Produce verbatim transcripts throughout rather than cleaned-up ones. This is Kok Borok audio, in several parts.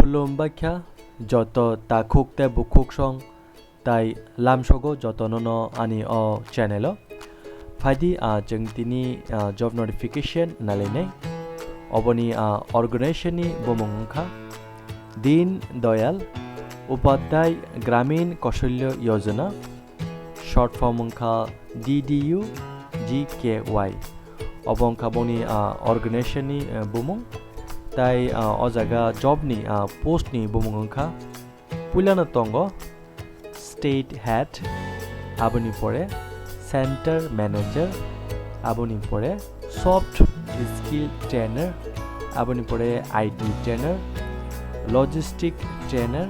Khulumbaikha joto takhuk tei bukhuk song tai lamsogo jotono no ani o channel o. Phaidi, ah, chwng tini, ah, job notification nalainai. Oboni, ah, organization ni bumung wngkha Deen Dayal Upadhyay Gramin Kaushal Yojana, short form wngkha D D U G K Y. Obo wngkha boni, ah, organization ni, ah, bumung. Tai, ah, o jaga job ni, ah, post ni bumung wngkha. Puilano tongo State Head, aboni pore Center Manager, aboni pore Soft Skill Trainer, aboni pore I T Trainer, Logistic Trainer,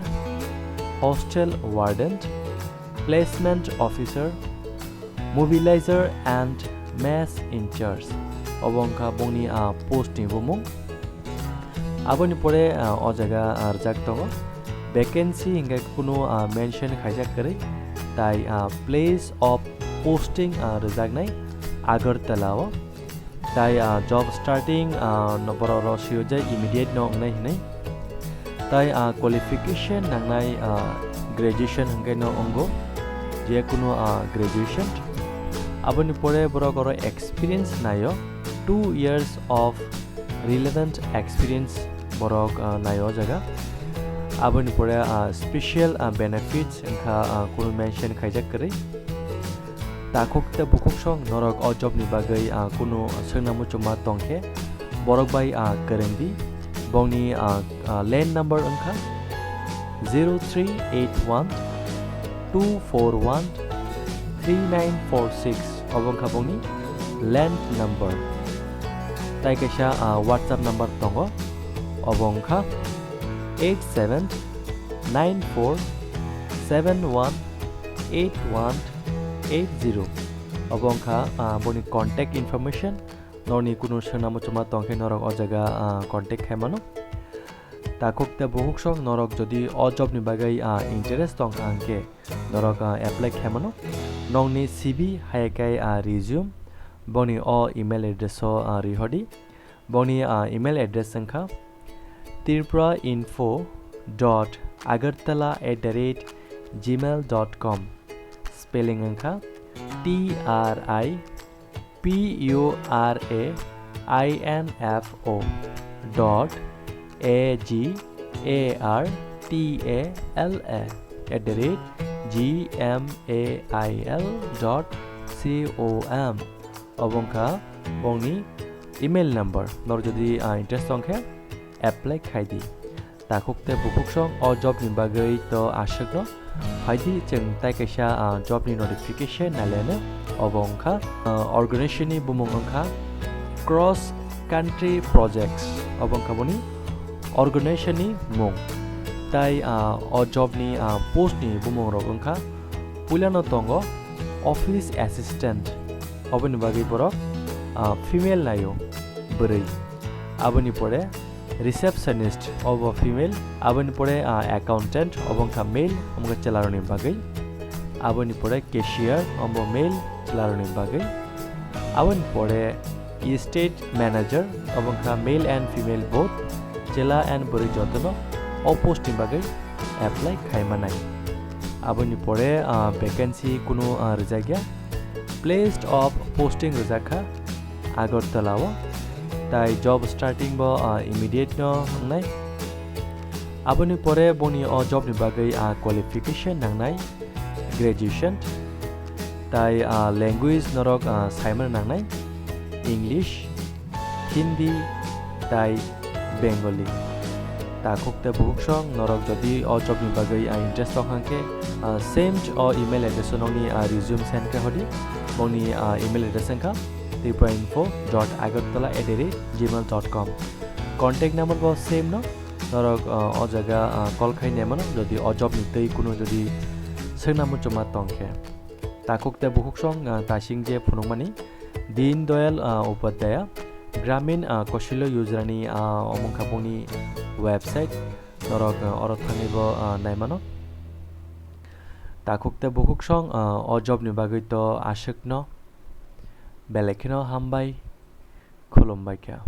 Hostel Warden, Placement Officer, Mobilizer and Mess in Charge. Obo wngkha bongni, ah, post ni bumung. Aboni pore, ah, o jaga, ah, rwjak tongo. Vacancy hingke kunu, ah, mention khaijak kwrwi. Tai, ah, place of posting, ah, rwjaknai Agartala o. Tai, ah, job starting, ah, no borok rok siyojak immediate no wngnai hinwi. Tai, ah, qualification nangnai, ah, graduation hingke no wngo, je kunu, ah, graduation. Aboni pore borok oro experience naio, two years of relevant experience borok, ah, naio o jaga. Aboni pore, ah, special, ah, benefits wngkha, ah, kunu mention khaijak kwrwi. Takhuk tei bukhuk song norok o job ni bagwi, ah, kunu swngna muchungma tongkhe borok bai, ah, kwrwngdi. Bongni, ah, ah, land number wngkha zero three eight one two four one three nine four six. Obo wngkha bongni land number. Tai kaisa, ah, WhatsApp number tongo. Obo wngkha eight seven nine four seven one eight one eight zero. Obo wngkha, ah, boni contact information. Norni kunu swngna muchungma tongkhe norok o jaga, ah, contact khaimano. Takhuk tei bukhuk song norok jodi o job ni bagwi, ah, interest tongkha hwnkhe norok, ah, apply khaimano. Nongni C V hayakhe, ah, resume boni o email address o, ah, rihordi. Bongni, ah, email address wngkha tripura info dot agartala at the rate gmail dot com. Spelling wngkha T R I P U R A I N F O dot A G A R T A L A at the rate G M A I L dot C O M. Obo wngkha bongni email number. Nor jodi, ah, interest tongkhe apply khaidi. Takhuk tei bukhuk song o job ni bagwi to aswkno phaidi chwng tai kaisa, ah, job ni notification nalaino. Obo wngkha, ah, organization ni bumung wngkha Cross Country Projects. Obo wngkha boni organization ni mung. Tai, ah, o job ni, ah, post ni bumung rok wngkha puilano tongo office assistant, oboni bagwi borok, ah, female naio, bwrwi. Aboni pore receptionist, obo female. Aboni pore, ah, accountant, obo wngkha male, omo wngkha chwlarokni bagwi. Aboni pore cashier, obo male, chwlarokni bagwi. Aboni pore estate manager, obo wngkha male and female both, chwla and bwrwi jotono o post ni bagwi apply khaimanai. Aboni pore, ah, vacancy kunu, ah, rwjakya. Place of posting rwjakha Agartala o. Tai job starting bo, ah, immediate no wngnai. Aboni pore boni o job ni bagwi, ah, qualification nangnai graduation. Tai, ah, language norok, ah, saimano nangnai English, Hindi tai Bengali. Takhuk tei bukhuk song norok jodi o job ni bagwi, ah, interest tong hwnkhe, ah, same o email address o nongni, ah, resume send khe hodi. Bongni, ah, email address wngkha tripura info dot agartala at the rate gmail dot com. Contact number bo same no, norok, ah, o jaga, ah, call khai naimano jodi o job ni twi kunu jodi swngna muchungma tongkhe. Takhuk tei bukhuk song, ah, tasing je phunukmani Deen Dayal, ah, Upadhyaya Gramin, ah, Kaushal Yojana ni, ah, omo wngkha bongni website, norok, ah, oro thangwi bo, ah, naimano. Takhuk tei bukhuk song, ah, o job ni bagwi to aswkno belai kheno hambai, khulumbai kha.